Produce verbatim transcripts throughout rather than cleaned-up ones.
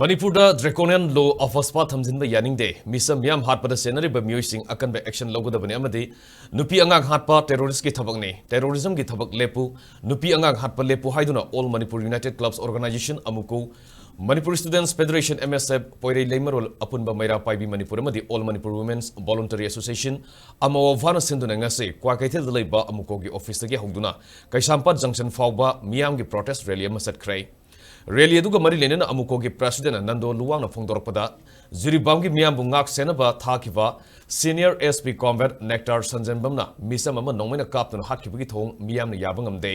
ꯃꯅꯤꯄꯨꯔꯗ draconian law ꯑꯐꯁꯄꯥ ꯊꯝꯖꯤꯟꯕ ꯌꯥꯅꯤꯡꯗꯦ꯫ ꯃꯤꯆꯝ ꯃꯤꯌꯥꯝ ꯍꯥꯠꯄꯗ ꯆꯦꯟꯅꯔꯤꯕ ꯃꯤꯑꯣꯏꯁꯤꯡ ꯑꯀꯟꯕ action ꯂꯧꯒꯗꯕꯅꯤ ꯑꯃꯗꯤ ꯅꯨꯄꯤ ꯑꯉꯥꯡ ꯍꯥꯠꯄ terrorist ꯀꯤ ꯊꯕꯛꯅꯤ꯫ Terrorism ꯒꯤ ꯊꯕꯛ ꯂꯦꯞꯄꯨ, ꯅꯨꯄꯤ ꯑꯉꯥꯡ ꯍꯥꯠꯄ ꯂꯦꯞꯄꯨ ꯍꯥꯏꯗꯨꯅ All Manipur United Clubs Organisation, ꯑꯃꯨꯀꯨ, Manipur Students Federation, M S F, ꯄꯣꯏꯔꯩ ꯂꯩꯃꯔꯣꯜ ꯑꯄꯨꯟꯕ ꯃꯩꯔꯥ ꯄꯥꯏꯕꯤ ꯃꯅꯤꯄꯨꯔ ꯑꯃꯗꯤ All Manipur Women's Voluntary Association, ꯑꯃꯋꯣꯚꯥꯅ ꯁꯤꯟꯗꯨꯅ ꯉꯁꯤ ꯀ꯭ꯋꯥꯀꯩꯊꯦꯜꯗ ꯂꯩꯕ ꯑꯃꯨꯀꯣꯒꯤ office ꯇꯒꯤ ꯍꯧꯗꯨꯅ ꯀꯩꯁꯥꯝꯄꯥꯠ junction ꯐꯥꯎꯕ ꯃꯤꯌꯥꯝꯒꯤ protest rally ꯑꯃ ꯆꯠꯈ꯭ꯔꯦ꯫ Rally ꯑꯗꯨꯒ ꯃꯔꯤ ꯂꯩꯅꯅ ꯑꯃꯨꯀꯣꯒꯤ president ꯅꯟꯗꯣ ꯂꯨꯋꯥꯡꯅ ꯐꯣꯡꯗꯣꯔꯛꯄꯗ, ꯖꯤꯔꯤꯕꯥꯝꯒꯤ ꯃꯤꯌꯥꯝꯕꯨ ꯉꯥꯛ ꯁꯦꯟꯅꯕ ꯊꯥꯈꯤꯕ senior S P Combat Nectar ꯁꯟꯖꯦꯟꯕꯝꯅ ꯃꯤꯆꯝ ꯑꯃ ꯅꯣꯡꯃꯩꯅ ꯀꯥꯞꯇꯨꯅ ꯍꯥꯠꯈꯤꯕꯒꯤ ꯊꯧꯑꯣꯡ ꯃꯤꯌꯥꯝꯅ ꯌꯥꯕ ꯉꯝꯗꯦ꯫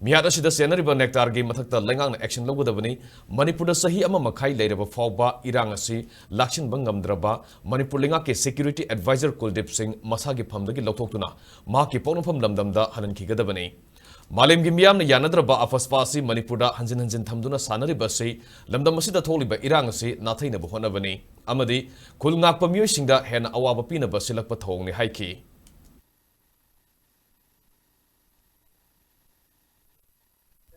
ꯃꯤꯍꯥꯠ ꯑꯁꯤꯗ ꯆꯦꯟꯅꯔꯤꯕ Nectar ꯒꯤ ꯃꯊꯛꯇ ꯂꯩꯉꯥꯛꯅ action ꯂꯧꯒꯗꯕꯅꯤ꯫ ꯃꯅꯤꯄꯨꯔꯗ ꯆꯍꯤ ꯑꯃ ꯃꯈꯥꯏ ꯂꯩꯔꯕ ꯐꯥꯎꯕ ꯏꯔꯥꯡ ꯑꯁꯤ ꯂꯥꯛꯁꯤꯟꯕ ꯉꯝꯗ꯭ꯔꯕ ꯃꯅꯤꯄꯨꯔ ꯂꯩꯉꯥꯛꯀꯤ security advisor ꯀꯨꯜꯗꯤꯞ ꯁꯤꯡ ꯃꯁꯥꯒꯤ ꯐꯝꯗꯒꯤ ꯂꯧꯊꯣꯛꯇꯨꯅ ꯃꯍꯥꯛꯀꯤ ꯄꯣꯛꯅꯐꯝ ꯂꯝꯗꯝꯗ ꯍꯜꯍꯟꯈꯤꯒꯗꯕꯅꯤ꯫ ꯃꯥꯂꯦꯝꯒꯤ ꯃꯤꯌꯥꯝꯅ ꯌꯥꯅꯗ꯭ꯔꯕ ꯑꯐꯁꯄꯥ ꯑꯁꯤ ꯃꯅꯤꯄꯨꯔꯗ ꯍꯟꯖꯤꯟ ꯍꯟꯖꯤꯟ ꯊꯝꯗꯨꯅ ꯁꯥꯟꯅꯔꯤꯕ ꯑꯁꯤ ꯂꯝꯗꯝ ꯑꯁꯤꯗ ꯊꯣꯛꯂꯤꯕ ꯏꯔꯥꯡ ꯑꯁꯤ ꯅꯥꯊꯩꯅꯕ ꯍꯣꯠꯅꯕꯅꯤ ꯑꯃꯗꯤ ꯈꯨꯜ ꯉꯥꯛꯄ ꯃꯤꯑꯣꯏꯁꯤꯡꯗ ꯍꯦꯟꯅ ꯑꯋꯥꯕ ꯄꯤꯅꯕ ꯁꯤꯜꯂꯛꯄ ꯊꯧꯑꯣꯡꯅꯤ ꯍꯥꯏꯈꯤ꯫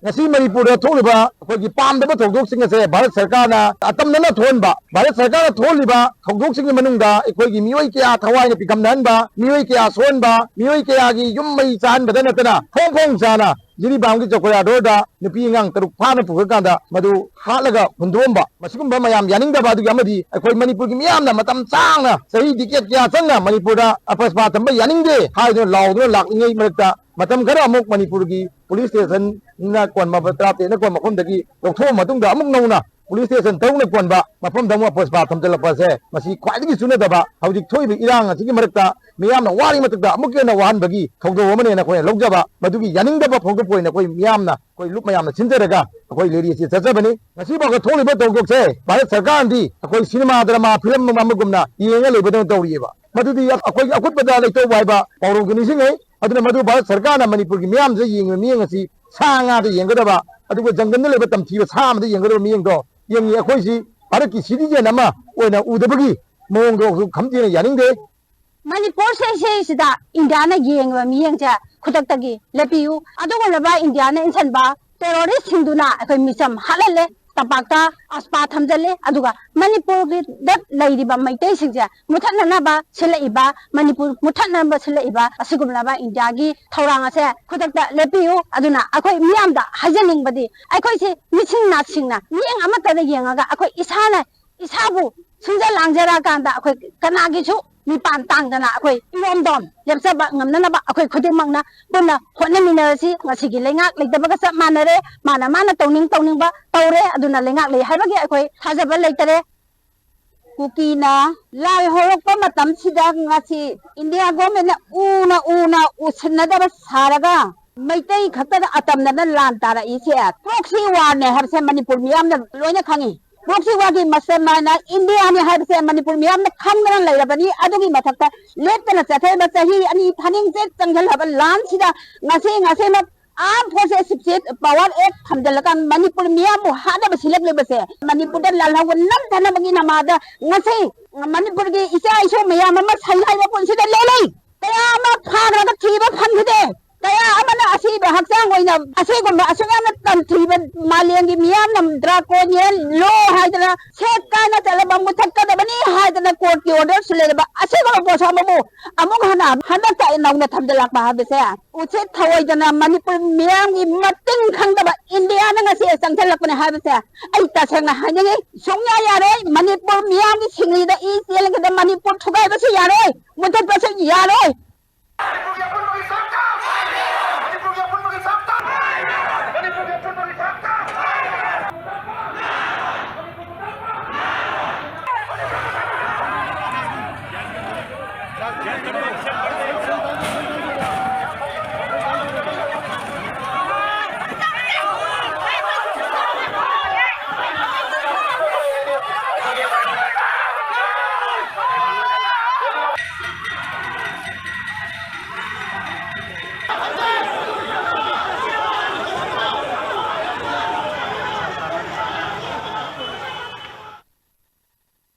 ꯉꯁꯤ ꯃꯅꯤꯄꯨꯔꯗ ꯊꯣꯛꯂꯤꯕ ꯑꯩꯈꯣꯏꯒꯤ ꯄꯥꯝꯗꯕ ꯊꯧꯗꯣꯛꯁꯤꯡ ꯑꯁꯦ ꯚꯥꯔꯠ ꯁꯔꯀꯥꯔꯅ ꯑꯇꯝꯅꯅ ꯊꯣꯛꯍꯟꯕ, ꯚꯥꯔꯠ ꯁꯔꯀꯥꯔꯅ ꯊꯣꯛꯍꯜꯂꯤꯕ ꯊꯧꯗꯣꯛꯁꯤꯡꯒꯤ ꯃꯅꯨꯡꯗ ꯑꯩꯈꯣꯏꯒꯤ ꯃꯤꯑꯣꯏ ꯀꯌꯥ ꯊꯋꯥꯏꯅ ꯄꯤꯈꯝꯅꯍꯟꯕ, ꯃꯤꯑꯣꯏ ꯀꯌꯥ ꯁꯣꯛꯍꯟꯕ, ꯃꯤꯑꯣꯏ ꯀꯌꯥꯒꯤ ꯌꯨꯝ ꯃꯩ ꯆꯥꯍꯟꯕꯗ ꯅꯠꯇꯅ ꯐꯣꯡ ꯐꯣꯡ ꯁꯥꯅ ꯖꯤꯔꯤꯕꯥꯝꯒꯤ ꯆꯧꯀ꯭ꯔꯤꯌꯥꯗꯣꯔꯗ ꯅꯨꯄꯤ ꯑꯉꯥꯡ ꯇꯔꯨꯛ ꯐꯥꯅ ꯄꯨꯈ꯭ꯔꯀꯥꯟꯗ ꯃꯗꯨ ꯍꯥꯠꯂꯒ ꯍꯨꯟꯗꯣꯛꯑꯝꯕ, ꯃꯁꯤꯒꯨꯝꯕ ꯃꯌꯥꯝ ꯌꯥꯅꯤꯡꯗꯕ ꯑꯗꯨꯒꯤ ꯑꯃꯗꯤ ꯑꯩꯈꯣꯏ ꯃꯅꯤꯄꯨꯔꯒꯤ ꯃꯤꯌꯥꯝꯅ ꯃꯇꯝ ꯁꯥꯡꯅ ꯆꯍꯤ decade ꯀꯌꯥ ꯆꯪꯅ ꯃꯅꯤꯄꯨꯔꯗ ꯑꯐꯁꯄꯥ ꯊꯝꯕ ꯌꯥꯅꯤꯡꯗꯦ ꯍꯥꯏꯗꯨꯅ ꯂꯥꯎꯗꯨꯅ ꯂꯥꯛꯂꯤꯉꯩ ꯃꯔꯛꯇ ꯃꯇꯝ ꯈꯔ ꯑꯃꯨꯛ ꯃꯅꯤꯄꯨꯔꯒꯤ police stationꯅ ꯀꯣꯟꯕ ꯇꯔꯥꯇꯔꯦꯠꯅ ꯀꯣꯟꯕ ꯃꯐꯝꯗꯒꯤ ꯂꯧꯊꯣꯛꯑ ꯃꯇꯨꯡꯗ ꯑꯃꯨꯛ ꯅꯧꯅ police station ꯇꯔꯨꯛꯅ ꯀꯣꯟꯕ ꯃꯐꯝꯗ ꯑꯃꯨꯛ ꯑꯐꯁꯄꯥ ꯊꯝꯖꯤꯜꯂꯛꯄ ꯑꯁꯦ ꯃꯁꯤ ꯈ꯭ꯋꯥꯏꯗꯒꯤ ꯆꯨꯅꯗꯕ, ꯍꯧꯖꯤꯛ ꯊꯣꯛꯏꯕ ꯏꯔꯥꯡ ꯑꯁꯤꯒꯤ ꯃꯔꯛꯇ ꯃꯤꯌꯥꯝꯅ ꯋꯥꯔꯤ ꯃꯊꯛꯇ ꯑꯃꯨꯛꯀ ꯍꯦꯟꯅ ꯋꯥꯍꯟꯕꯒꯤ ꯊꯧꯗꯣꯛ ꯑꯃꯅꯦꯅ ꯑꯩꯈꯣꯏꯅ ꯂꯧꯖꯕ, ꯃꯗꯨꯒꯤ ꯌꯥꯅꯤꯡꯗꯕ ꯐꯣꯡꯗꯣꯛꯄ ꯑꯣꯏꯅ ꯑꯩꯈꯣꯏ ꯃꯤꯌꯥꯝꯅ, ꯑꯩꯈꯣꯏ ꯂꯨꯞ ꯃꯌꯥꯝꯅ ꯁꯤꯟꯖꯔꯒ ꯑꯩꯈꯣꯏ rally ꯑꯁꯤ ꯆꯠꯆꯕꯅꯤ꯫ ꯉꯁꯤ ꯐꯥꯎꯕ ꯊꯣꯛꯂꯤꯕ ꯊꯧꯗꯣꯛꯁꯦ ꯚꯥꯔꯠ ꯁꯔꯀꯥꯔꯅꯗꯤ ꯑꯩꯈꯣꯏ cinema drama film ꯑꯃꯒꯨꯝꯅ ꯌꯦꯡꯉ ꯂꯩꯕꯗꯧꯅ ꯇꯧꯔꯤꯑꯕ꯫ ꯃꯗꯨꯗꯤ ꯑꯩꯈꯣꯏꯒꯤ ꯑꯀꯨꯠꯄꯗ ꯂꯩꯇꯧꯕ ꯍꯥꯏꯕ ꯄꯥꯎꯔꯧꯁꯨ ꯅꯤꯡꯁꯤꯡꯉꯤ꯫ ꯑꯗꯨꯅ ꯃꯗꯨ ꯚꯥꯔꯠ ꯁꯔꯀꯥꯔꯅ ꯃꯅꯤꯄꯨꯔꯒꯤ ꯃꯤꯌꯥꯝꯁꯤꯗ ꯌꯦꯡꯉꯤꯕ ꯃꯤꯠꯌꯦꯡ ꯑꯁꯤ ꯁꯥ ꯉꯥꯗ ꯌꯦꯡꯒꯗꯕ, ꯑꯗꯨꯒ ꯖꯪꯒꯜꯗ ꯂꯩꯕ ꯇꯝꯊꯤꯕ ꯁꯥ ꯑꯃꯗ ꯌꯦꯡꯒꯗꯕ ꯃꯤꯠꯌꯦꯡꯗꯣ ꯌꯦꯡꯉꯤ꯫ ꯑꯩꯈꯣꯏꯁꯤ ꯚꯥꯔꯠꯀꯤ citizen ꯑꯃ ꯑꯣꯏꯅ ꯎꯗꯕꯒꯤ ꯃꯑꯣꯡꯗꯣ ꯈꯝꯊꯦꯡꯅ ꯌꯥꯅꯤꯡꯗꯦ꯫ ꯃꯅꯤꯄꯨꯔꯁꯦ ꯁꯤꯁꯤꯗ ꯏꯟꯗꯤꯌꯥꯅ ꯌꯦꯡꯉꯤꯕ ꯃꯤꯠꯌꯦꯡꯁꯦ ꯈꯨꯗꯛꯇꯒꯤ ꯂꯦꯞꯄꯤꯌꯨ꯫ ꯑꯗꯨꯒꯨꯝꯂꯕ ꯏꯟꯗꯤꯌꯥꯅ ꯏꯟꯁꯤꯟꯕ terroristꯁꯤꯡꯗꯨꯅ ꯑꯩꯈꯣꯏ ꯃꯤꯆꯝ ꯍꯥꯠꯍꯜꯂꯦ꯫ ꯇꯝꯄꯥꯛꯇ ꯑꯁꯄꯥ ꯊꯝꯖꯤꯜꯂꯤ꯫ ꯑꯗꯨꯒ ꯃꯅꯤꯄꯨꯔꯒꯤꯗ ꯂꯩꯔꯤꯕ ꯃꯩꯇꯩꯁꯤꯡꯁꯦ ꯃꯨꯊꯠꯅꯅꯕ ꯁꯤꯜꯂꯛꯏꯕ, ꯃꯅꯤꯄꯨꯔ ꯃꯨꯊꯠꯅꯕ ꯁꯤꯜꯂꯛꯏꯕ ꯑꯁꯤꯒꯨꯝꯂꯕ ꯏꯟꯗꯤꯌꯥꯒꯤ ꯊꯧꯔꯥꯡ ꯑꯁꯦ ꯈꯨꯗꯛꯇ ꯂꯦꯞꯄꯤꯌꯨ꯫ ꯑꯗꯨꯅ ꯑꯩꯈꯣꯏ ꯃꯤꯌꯥꯝꯗ ꯍꯥꯏꯖꯅꯤꯡꯕꯗꯤ, ꯑꯩꯈꯣꯏꯁꯤ ꯃꯤꯁꯤꯡ ꯅꯥꯁꯤꯡꯅ ꯃꯤꯠꯌꯦꯡ ꯑꯃꯠꯇꯗ ꯌꯦꯡꯉꯒ ꯑꯩꯈꯣꯏ ꯏꯁꯥꯅ ꯏꯁꯥꯕꯨ ꯁꯤꯟꯖ ꯂꯥꯡꯖꯔꯀꯥꯟꯗ ꯑꯩꯈꯣꯏ ꯀꯅꯥꯒꯤꯁꯨ ꯃꯤꯄꯥꯟ ꯇꯥꯡꯗꯅ ꯑꯩꯈꯣꯏ ꯏꯔꯣꯝꯗꯣꯝ ꯂꯦꯞꯆꯕ ꯉꯝꯅꯅꯕ ꯑꯩꯈꯣꯏ ꯈꯨꯗꯤꯡꯃꯛꯅ ꯄꯨꯟꯅ ꯍꯣꯠꯅꯃꯤꯟꯅꯔꯁꯤ꯫ ꯉꯁꯤꯒꯤ ꯂꯩꯉꯥꯛ ꯂꯩꯇꯕꯒ ꯆꯞ ꯃꯥꯟꯅꯔꯦ꯫ ꯃꯥꯅ ꯃꯥꯅ ꯇꯧꯅꯤꯡ ꯇꯧꯅꯤꯡꯕ ꯇꯧꯔꯦ꯫ ꯑꯗꯨꯅ ꯂꯩꯉꯥꯛ ꯂꯩ ꯍꯥꯏꯕꯒꯤ ꯑꯩꯈꯣꯏ ꯊꯥꯖꯕ ꯂꯩꯇꯔꯦ꯫ ꯀꯨꯀꯤꯅ ꯂꯥꯏ ꯍꯧꯔꯛꯄ ꯃꯇꯝꯁꯤꯗ ꯉꯁꯤ ꯏꯟꯗꯤꯌꯥ ꯒꯣꯔꯃꯦꯟꯅ ꯎꯅ ꯎꯅ ꯎꯁꯤꯟꯅꯗꯕ ꯁꯥꯔꯒ ꯃꯩꯇꯩ ꯈꯛꯇꯗ ꯑꯇꯝꯅꯅ ꯂꯥꯟ ꯇꯥꯔꯛꯏꯁꯦ ꯄ꯭ꯔꯣꯛꯁꯤ ꯋꯥꯔꯅꯦ ꯍꯥꯏꯕꯁꯦ ꯃꯅꯤꯄꯨꯔ ꯃꯤꯌꯥꯝꯅ ꯂꯣꯏꯅ ꯈꯪꯉꯤ꯫ ꯄ꯭ꯔꯣꯛꯁꯤ ꯋꯥꯔꯒꯤ ꯃꯁꯇꯔ ꯃꯥꯏꯟꯅ ꯏꯟꯗꯤꯌꯥꯅꯤ ꯍꯥꯏꯕꯁꯦ ꯃꯅꯤꯄꯨꯔ ꯃꯤꯌꯥꯝꯅ ꯈꯪꯗꯅ ꯂꯩꯔꯕꯅꯤ꯫ ꯑꯗꯨꯒꯤ ꯃꯊꯛꯇ ꯂꯦꯞꯇꯅ ꯆꯠꯊꯔꯤꯕ ꯆꯍꯤ ꯑꯅꯤ ꯐꯥꯅꯤꯡ ꯆꯦꯛ ꯆꯪꯁꯤꯜꯂꯕ ꯂꯥꯟꯁꯤꯗ ꯉꯁꯤ ꯉꯁꯤꯃꯛ ꯑꯥꯔꯝ ꯐꯣꯔꯁꯦꯁ ꯁꯤꯞꯁꯦ ꯄꯋꯥꯔ ꯑꯦꯛ ꯊꯝꯖꯤꯜꯂꯀꯥꯟ ꯃꯅꯤꯄꯨꯔ ꯃꯤꯌꯥꯝꯕꯨ ꯍꯥꯠꯅꯕ ꯁꯤꯜꯂꯛꯂꯤꯕꯁꯦ ꯃꯅꯤꯄꯨꯔꯗ ꯂꯥꯜꯍꯧꯕ ꯅꯝꯊꯅꯕꯒꯤ ꯅꯃꯥꯗ ꯉꯁꯤ ꯃꯅꯤꯄꯨꯔꯒꯤ ꯏꯆꯥ ꯏꯁꯨ ꯃꯌꯥꯝ ꯑꯃ ꯁꯪ ꯍꯥꯏꯕ ꯄꯨꯟꯁꯤꯗ ꯂꯦꯜꯂꯤ꯫ ꯀꯌꯥ ꯑꯃ ꯐꯥꯈ꯭ꯔꯒ ꯊꯤꯕ ꯐꯪꯈꯤꯗꯦ꯫ ꯀꯌꯥ ꯑꯃꯅ ꯑꯁꯤꯕ ꯍꯛꯆꯥꯡ ꯑꯣꯏꯅ ꯑꯁꯤꯒꯨꯝꯕ ꯑꯁꯨꯛ ꯌꯥꯝꯅ ꯇꯝꯊꯤꯕ ꯃꯥꯂꯦꯝꯒꯤ ꯃꯤꯌꯥꯝꯅ ꯗ꯭ꯔꯥꯀꯣꯅꯤꯌꯟ ꯂꯣ ꯍꯥꯏꯗꯅ ꯁꯦꯠ ꯀꯥꯏꯅ ꯆꯠꯂꯕ ꯃꯨꯊꯠꯀꯗꯕꯅꯤ ꯍꯥꯏꯗꯅ ꯀꯣꯔꯠꯀꯤ ꯑꯣꯔꯗꯔꯁꯨ ꯂꯩꯔꯕ ꯑꯁꯤꯒꯨꯝꯕ ꯄꯣꯠꯁꯛ ꯑꯃꯕꯨ ꯑꯃꯨꯛ ꯍꯟꯅ ꯍꯟꯗꯛꯇ ꯅꯧꯅ ꯊꯝꯖꯤꯜꯂꯛꯄ ꯍꯥꯏꯕꯁꯦ ꯎꯆꯤꯠ ꯊꯑꯣꯏꯗꯅ ꯃꯅꯤꯄꯨꯔ ꯃꯤꯌꯥꯝꯒꯤ ꯃꯇꯤꯡ ꯈꯪꯗꯕ ꯏꯟꯗꯤꯌꯥꯅ ꯉꯁꯤ ꯆꯪꯁꯤꯜꯂꯛꯄꯅꯦ ꯍꯥꯏꯕꯁꯦ ꯑꯩ ꯇꯁꯦꯡꯅ ꯍꯥꯏꯅꯤꯡꯉꯤ꯫ ꯁꯨꯡꯌꯥ ꯌꯥꯔꯣꯏ꯫ ꯃꯅꯤꯄꯨꯔ ꯃꯤꯌꯥꯝꯒꯤ ꯁꯤꯡꯂꯤꯗ ꯏ ꯆꯦꯜꯂꯒꯗ ꯃꯅꯤꯄꯨꯔ ꯊꯨꯒꯥꯏꯕꯁꯨ ꯌꯥꯔꯣꯏ, ꯃꯨꯊꯠꯄꯁꯨ ꯌꯥꯔꯣꯏ꯫